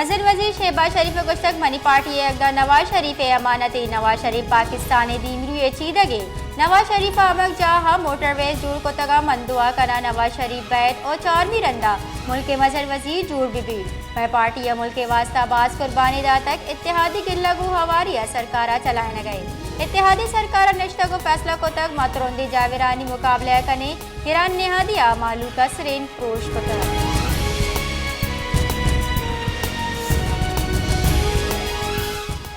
مزن وزیر شہباز شریف ء گوشتگ، منی پارٹی ء اگاں نواز شریف ء امانت ء، نواز شریف پاکستان ء دیمروئی ء چیدگ ء، نواز شریف ء ہمک جاہ ء موٹر ویز جوڑ کتگ ء من دعا کناں نواز شریف بئیت ء چارمی رندا ملک ء مزن وزیر جوڑ بہ بیت۔ مئے پارٹی ء ملک ء واستہ باز قربانی داتگ، اتحادی گلگ ء ہواری ء سرکار ء چلائینگ ء انت۔ اتحادی سرکار ء نشتگ ء فیصلہ کتگ، ما ترندیں جاورانی مقابلہ ء کنیں۔ ایران نہادی ء مہلوک ء سرین پروش کتگ۔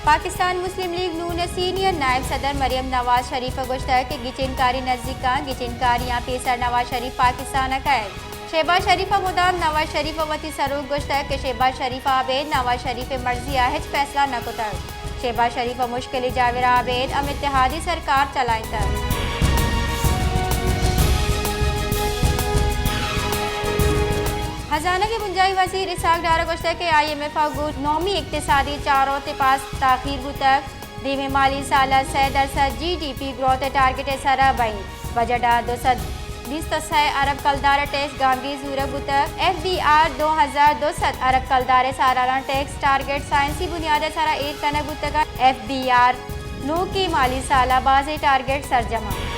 پاکستان مسلم لیگ نون ء سینئر نائب صدر مریم نواز شریف ء گوشتگ کہ گچین کاری نزیک ء، گچین کاریاں پیسر نواز شریف پاکستان ء کئیت۔ شہباز شریف ء مدام نواز شریف ء وتی سروک گوشتگ کہ شہباز شریف ء ابید نواز شریف ء مرضی ء ہچ فیصلہ نہ کتگ۔ شہباز شریف ء مشکلی جاور ء ابید ہم اتحادی سرکار چلائینتگ۔ ہزانگ ء بنجاہی وزیر اسحاق ڈار ء گوشتگ کہ آئی ایم ایف ء گوں نومی اقتصادی چارت ء پاس تاخیر بوتگ، دیمی مالی سال ء سئے درسد جی ڈی پی گروتھ ء ٹارگٹ ء سرا بئیت۔ بجٹ ء دو سد بیست ء سئے ارب کلدار ء ٹیکس گامگیج زورگ بوتگ۔ ایف بی آر دو ہزار دو سد ارب کلدار ء سالانہ ٹیکس ٹارگٹ سائنسی بنیاد ء سرا ایر کنگ بوتگ ء ایف بی آر نوکیں مالی سال ء بازیں ٹارگٹ سرجم انت۔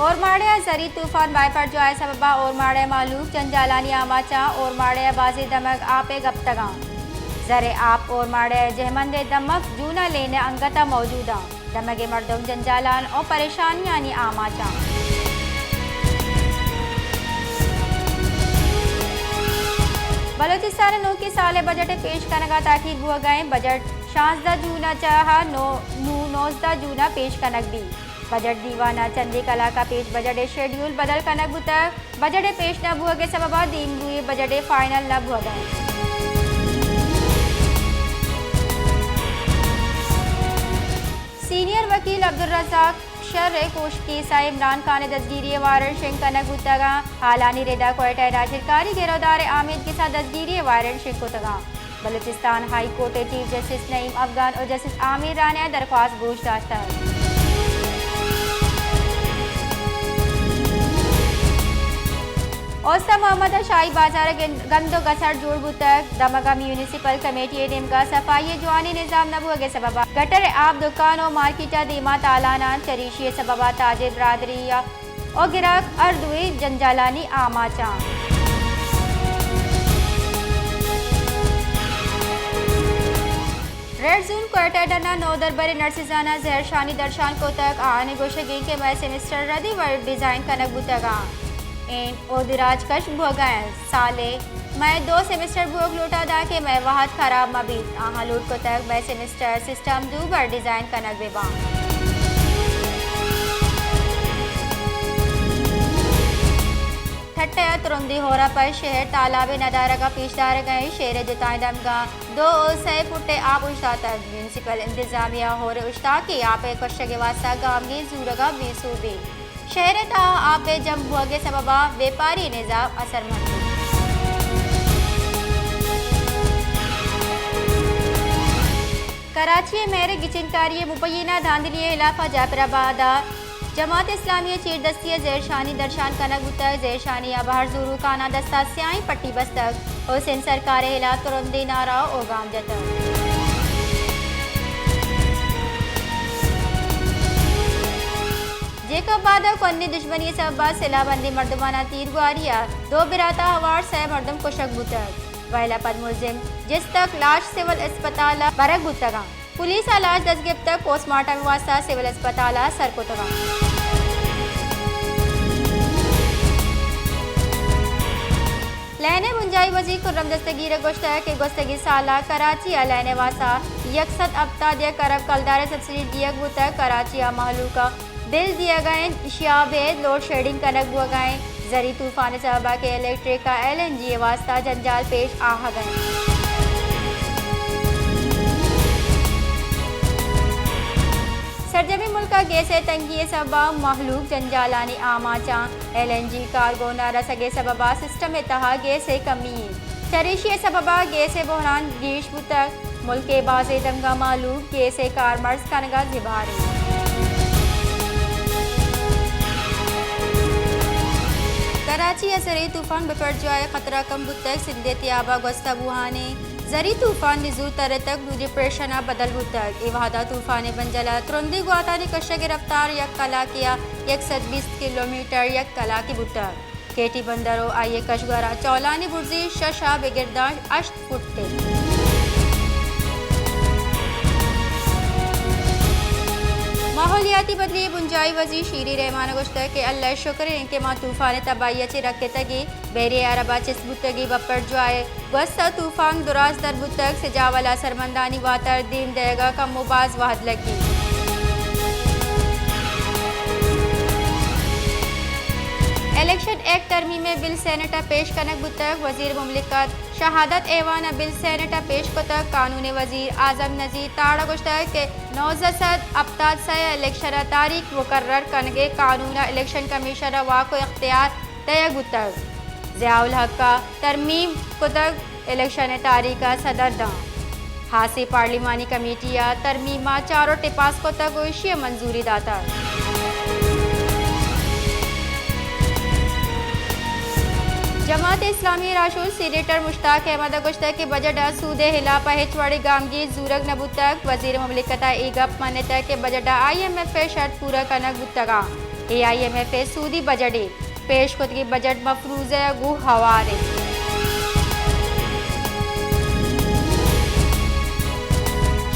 اورماڑہ ء زری طوفان بائیپر جوائے سبب ء اورماڑہ ء مہلوک جنجالانی آماچاں، اورماڑہ ء بازیں دمگ آپ ء گپتگاں۔ زر ء آپ اورماڑہ ء جہمند ء دمگ جونا لین ء انگت ء موجود انت۔ دمگ ء مردم جنجالان ء پریشانیانی آماچ انت۔ بلوچستان ء نوکیں سال ء بجٹ ء پیش کنگ ء تاخیر بوگ ء انت۔ بجٹ شانزدہ جون ء چہ نو، نوں نوزدہ جون ء پیش کنگ بیت۔ بجٹ دیوان ء چندے کلاک ء پیش بجٹ ء شیڈیول بدل کنگ بوتگ۔ بجٹ ء پیش نہ بوگ ء سبب ء دیمروئی بجٹ ء فائنل نہ بوگ ء انت۔ سینئر وکیل عبدالرزاق شر ء کوش کیس ء عمران خان ء دزگیری ء وارنٹ شنگ کنگ بوتگ ء ہالانی رد ء کوئٹہ ء راجدرکاری گرودار ء آمید گس ء دزگیری ء وارنٹ شنگ کتگ ء بلوچستان ہائی کورٹ ء چیف جسٹس نعیم افغان ء جسٹس عامر رانا ء درخواست گوش داشتگ۔ اوستہ محمد ء شاہی بازار ء گند، گند ء گسر جوڑ بوتگ۔ دمگ ء میونسپل کمیٹی ء نیمگ ء صفائی ء جوانیں نظام نہ بوگ ء سبب ء گٹر ء آپ دکان ء مارکیٹ ء دیما تالان انت، چریشی ء سبب ء تاجر برادری ء و گراک ہر دوئیں جنجالانی آماچاں۔ ریڈ زون کوئٹہ ڈن ء نودربریں نرسزاناں زہرشانی درشان کتگ۔ آہانی گوشگ انت کہ مئے سیمسٹر ردی وڑ ڈیزائن کنگ بوتگ انت و دراج کش بوگ ء انت۔ سالے مئے دو سیمسٹر بوگ لوٹا داں کہ مئے وہد خراب مہ بیت۔ آہاں لوٹ کتگ مئے سیمسٹر سسٹم دوبر ڈیزائن کنگ بہ باں۔ ٹھٹہ ء ترندیں ہور ء پد شہر تالاب ء ندارگ ء پیش دارگ ء انت۔ شہر ء جتائیں دمگاں دو ء سئے فٹ ء آپ اوشتاتگ۔ میونسپل انتظامیہ ہور ء اوشتاکی آپ ء کشگ ء واستہ گامگیج زورگ ء بے سوب انت۔ شہر ء تہا آپ ء جم بوگ ء سبب ء بیپاری ء نظام اثرمند بوت۔ کراچی ء مہر ء گچینکاری ء مبینہ دھاندلی ء ہلاف ء جعفر آباد ء جماعت اسلامی ء چیردستی ء زہرشانی درشان کنگ بوتگ۔ زہرشانی ء بہر زوروکاناں دست ء سیاہیں پٹی بستگ ء سندھ سرکار ء ہلاف ترندیں نعرہ ء گام جتگ۔ جیکب آباد ء کوہنیں دژمنی ء سبب ء سلاہ بندیں مردماناں تیرگواری ء دو برات ء ہوار سئے مردم کشگ بوتگ۔ وئیل ء پد ملزم جستگ، لاش سول اسپتال ء برگ بوتگ انت۔ پولیس ء لاش دست گپتگ، پوسٹ مارٹم ء واستہ سول اسپتال ء سر کتگ انت۔ لین ء بنجاہی وزیر خرم دستگیر ء گوشتگ کہ گوستگیں سال ء کراچی ء لین ء واستہ یک سد ہپتاد یک ارب کلدار ء سبسڈی دیگ بوتگ۔ کراچی ء مہلوک ء بل دیگ ء انت، ایشی ء ابید لوڈ شیڈنگ کنگ بوگ ء انت۔ زری طوفان ء سبب ء کہ الیکٹرک ء ایل این جی ء واستہ جنجال پیش آہگ ء انت۔ سرجمیں ملک ء گیس ء تنگی ء سبب ء مہلوک جنجالانی آماچ انت۔ ایل این جی کارگو نہ رسگ ء سبب ء سسٹم ء تہا گیس ء کمی انت۔ چریشی ء سبب ء گیس ء بحران گیش بوتگ۔ ملک ء بازیں دمگاں مہلوک گیس ء کارمرز کنگ ء زبہر انت۔ کراچی ءَ زرعی طوفان بپرجوائے خطرہ کم بوتگ، سندھ ءِ تیاب ءَ گوستہ بوہان ءَ زرعی طوفان نزور ترتگ، نوں ڈپریشن ءَ بدل بوتگ۔ اے وہد ءَ طوفان ءِ بنجل ءَ ترندیں گواتانی کشگ ءِ رفتار یک کلاکے ءَ یک سد بیست کلومیٹر یک کلاکے بوتگ۔ کیٹی بندر ءُ آئی ءِ کشگور ءَ چولانی برزی شش ءَ بگر داں ہشت فٹ اِنت۔ ماحولیاتی بدلی ءِ بنجاہی وزیر شیری رحمان ءَ گوشتگ کہ اللہ ءِ شکر اِنت کہ ما طوفان ءِ تباہی ءَ چہ رکتگ ایں۔ بحیرہ عرب ءَ چست بوتگیں بپرجوائے گوستہ طوفان دراس در بوتگ، سجاول ءَ سرمندانی واتر دیم دئیگ ءَ کم ءُ باز وہد لگیت۔ الیکشن ایکٹ ترمیم ءِ بل سینیٹ ءَ پیش کنگ بوتگ، وزیر مملکت شہادت ایوان ءَ بل سینیٹ ءَ پیش کتگ۔ قانون ءِ وزیر اعظم نذیر تاڑ ءَ گوشتگ کہ نوزدہ سد ہپتاد سئے ءِ الیکشن ءِ تاریخ مقرر کنگ ءِ قانون ءَ الیکشن کمیشن ءَ واک ءُ اختیار دئیگ بوتگ۔ ضیاء الحق ءَ ترمیم کتگ، الیکشن ءِ تاریخ ءَ صدر داں۔ ہاسیں پارلیمانی کمیٹی ءَ ترمیم ءَ چاروٹی پاس کتگ ءُ ایشی ءَ منظوری داتگ۔ جماعت اسلامی ءِ راہشون سینیٹر مشتاق احمد ءَ گوشتگ کہ بجٹ ءِ سود ءِ ہلاپ ءَ ہچ وڑیں گامگیج زورگ نہ بوتگ۔ وزیر مملکت ءَ اے گپ منتگ کہ بجٹ ءَ آئی ایم ایف ءِ شرط پورا کنگ بوتگ اَنت۔ اے آئی ایم ایف ءِ سودی بجٹے۔ پیش کتگیں بجٹ مفروضہ ءَ گوں ہوار اِنت۔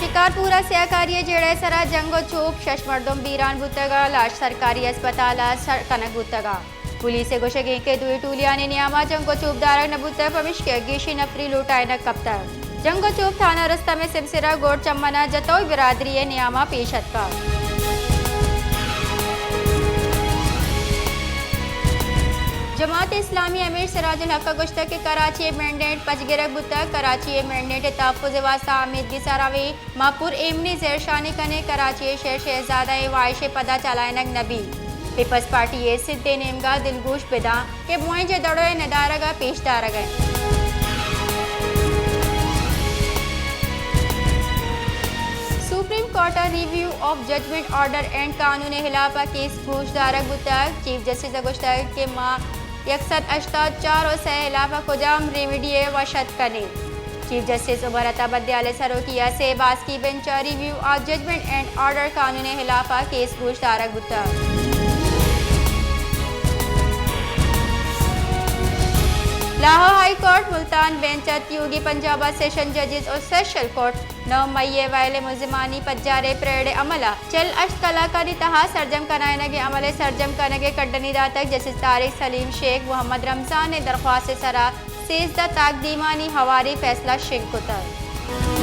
شکارپور ءَ سیاہکاری ءِ جیڑہ ءِ سرا جنگ ءُ چوپ، شش مردم بیران بوتگ ءُ لاش سرکاری ہسپتال ءَ سر کنگ بوتگ۔ پولیس ءِ گوشگ اِنت کہ دوئیں ٹولیانی نیام ءَ جنگ ءُ چوپ دارگ نہ بوتگ، پمیشکہ گیشیں نفری لوٹائینگ کپتگ۔ جنگ ءُ چوپ تھانہ رستم ءِ سمسر ءَ گوٹ چمن ءَ جتوئی برادری ءِ نیام ءَ پیش اتکگ۔ جماعت اسلامی ءِ امیر سراج الحق ءَ گوشتگ کہ کراچی ءِ مینڈیٹ پچ گرگ بوتگ، کراچی ءِ مینڈیٹ ءِ تحفظ ءِ واستہ آ امیدگس ءَ رویں۔ ما پر ایمنی زہرشانی کنیں، کراچی ءِ شہر شہزادہ ءِ واہش ءِ پدا چلائینگ نہ بیت۔ پیپلز پارٹی ءِ سندھ ءِ نیمگ ءَ دلگوش بداں کہ موئن جو دڑو ءِ ندارگ ءَ پیش دارگ ءَ اِنت۔ سپریم کورٹ ءَ review of judgment order and قانون ءِ ہلاپ ءَ کیس گوش دارگ بوتگ۔ چیف جسٹس ءَ گوشتگ کہ ما یک سد ہشتاد چار ءُ سئے ءِ ہلاپ ءَ کجام ریمیڈی ءِ وش اتک کنیں؟ چیف جسٹس عمر عطا بندیال ءِ سروکی ءَ سے باسکی بنچ ءَ review of judgment and order قانون ءِ ہلاپ ءَ کیس گوش دارگ بوتگ۔ Lahore High Court Multan bench ءَ تیوگیں پنجاب ءِ سیشن ججز ءُ سیشن کورٹ نو مئی ءِ وئیل ءِ ملزمانی پجار ءِ پریڈ ءِ عمل ءَ چل ہشت کلاکانی تہا سرجم کنائینگ ءِ عمل ءِ سرجم کنگ ءِ کڈنی داتگ۔ جسٹس طارق سلیم شیخ محمد رمضان ءِ درخواست ءِ سرا سیزدہ تاکدیمانی ہواری فیصلہ شنگ کتگ۔